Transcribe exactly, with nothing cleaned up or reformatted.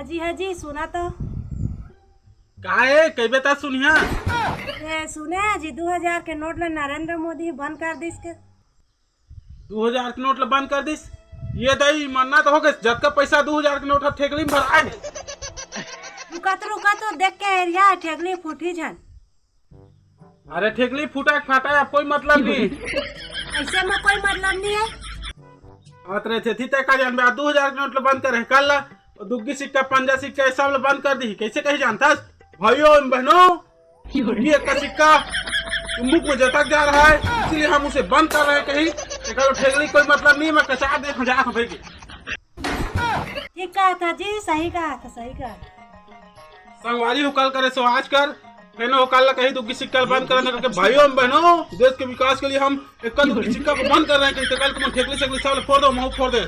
जी हाँ जी, सुना तो। का ए, कइबे त सुनिहा। ए, सुने जी, दू हजार के नोट ल नरेंद्र मोदी बंद कर दिस के। दू हजार के नोट ल बंद कर दिस? ये दई, मन्ना तो हो गइस, जतका पैसा दू हजार के नोट ह ठेकली में भराए हे। रुका तो, रुका तो, देख के एरिया ठेकली फूटी झन। अरे ठेकली फूटा के फाटा, अब कोई मतलब नहीं। ऐसे में कोई मतलब नहीं है। बात रहे थे, थी तय का जानबे, दू हजार के नोट ल बंद करे, कर ला। दुग्गी सिक्का, पंजा सिक्का, ये सब ल बंद कर दी। कैसे कही जानता? भाइयों एवं बहनों, दुग्गी एक का सिक्का चुम्बक में जतक जा रहा है, इसलिए हम उसे बंद कर रहे हैं। कहीं एकर ठेकली कोई मतलब नहीं, मैं कचा दे हजार रुपए की। ठीक कहा था जी, सही कहा था, सही कहा था। संगवारी हो कल करे सो आज कर, फेनो हो कल ला कही दुग्गी सिक्का ल बंद करना करके। भाइयों एवं बहनों, देश के विकास के लिए हम एक दुग्गी सिक्का को बंद कर रहे हैं, कहीं कल तुम ठेकली सेकली सब ल फोड़ दो, महू फोड़ दे।